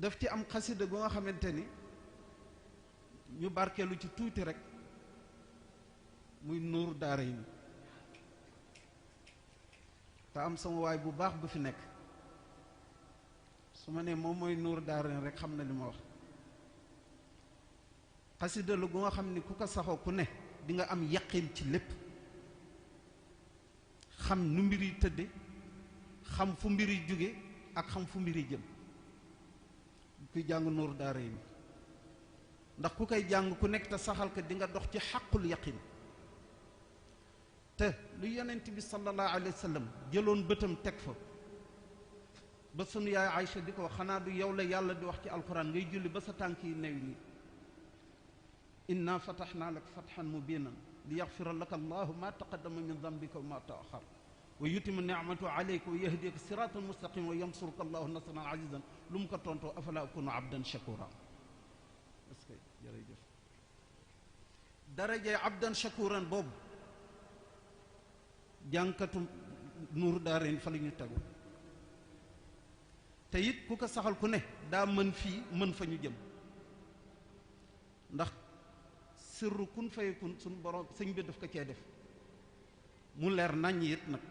daf ci am xasida gu nga xamante ni ñu barkeelu ci tuuti rek muy nuur daara yi te am sama waay bu baax bu fi nekk su ma nee moom mooy nuur daara yi rek xam na li ma wax xasida la gu nga xam ni ku ko saxoo ku ne di nga am yaqin ci lépp xam nu mbir yi tëdde xam fu mbir yi jóge ak xam fu mbir yi jëm kuy jàng nuur daara yi ndax ku koy jàng ku nekk te saxal ko di nga dox ci xaqul yaqin te lu yonent bi sallallahu alayhi wa sallam jëloon bëtam teg fa ba sunu yaay Aïcha di ko wax xanaa du yow la yàlla di wax ci alquran ngay julli ba sa tànk yi new nii inna fatahnaa laka fathan mubiinan li yaxfira laka allahu ma taqaddama min dambika wa ma taaxar wa yutimma ni'matahu alayka wa yahdika siratan mustaqima wa yansuruka allahu nasran azizan lu mu ko tontoo afala akunu abdan shakura est-ce que jërëjëf darajee abdan shakuran boobu jànkatu nuur daareen fa la ñu tegu te it ku ko saxal ku ne daa mën fii mën fa ñu jëm ndax sirru kun fayakun suñu borom sëñ bi daf ko cee def mu leer naññ it nag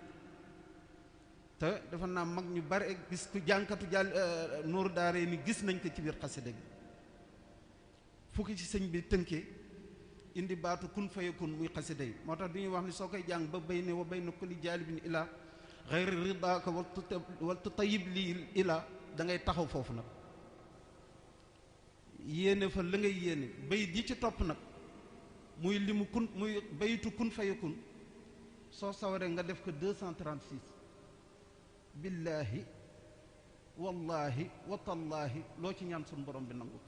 te dafa naa mag ñu bare gis ku jànkatu jàll nuur daare ni gis nañ ko ci biir xasida gi fukki ci sëñ bi tënkee indi baatu kun fayakun muy xasida yi moo tax du ñuy wax ni soo koy jàng ba bayna wa bayna kulli jaalibin ila xayri ridaaka wal tutayib lii ila da ngay taxaw foofu nag yéene fa la ngay yéene bayit yi ci topp nag muy limu kun muy bayitu kun fayakun soo sawaree nga def ko 236 billaahi wallaahi watallaahi loo ci ñaan suñu borom bi nangu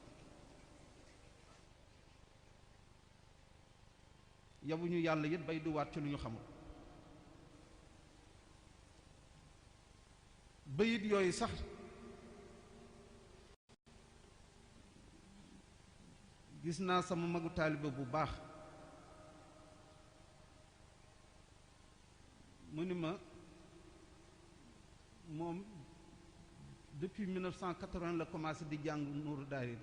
yabuñu yàlla it bay du waat ci lu ñu xamul bayit yooyu sax gis naa sama magu taaliba bu baax mu ni ma moom depuis 1980 la commencé di jàng nuuru daayir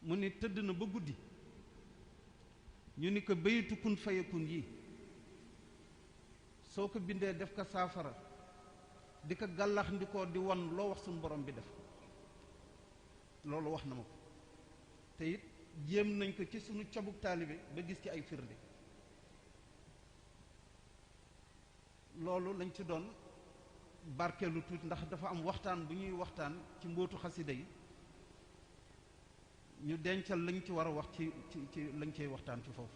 mu ni tëdd na ba guddi ñu ni ko bayitu kun fayakun yi soo ko bindee def ko saafara di ko gàllax ndikoo di won loo wax suñu borom bi def loolu wax na ma ko te it jéem nañ ko ci suñu cabuk taalibe ba gis ci ay firnde loolu lañ ci doon barkeelu tuuti ndax dafa am waxtaan bu ñuy waxtaan ci mbóotu xasida yi ñu dencal lañ ci war a wax ci lañ cey waxtaan ci foofu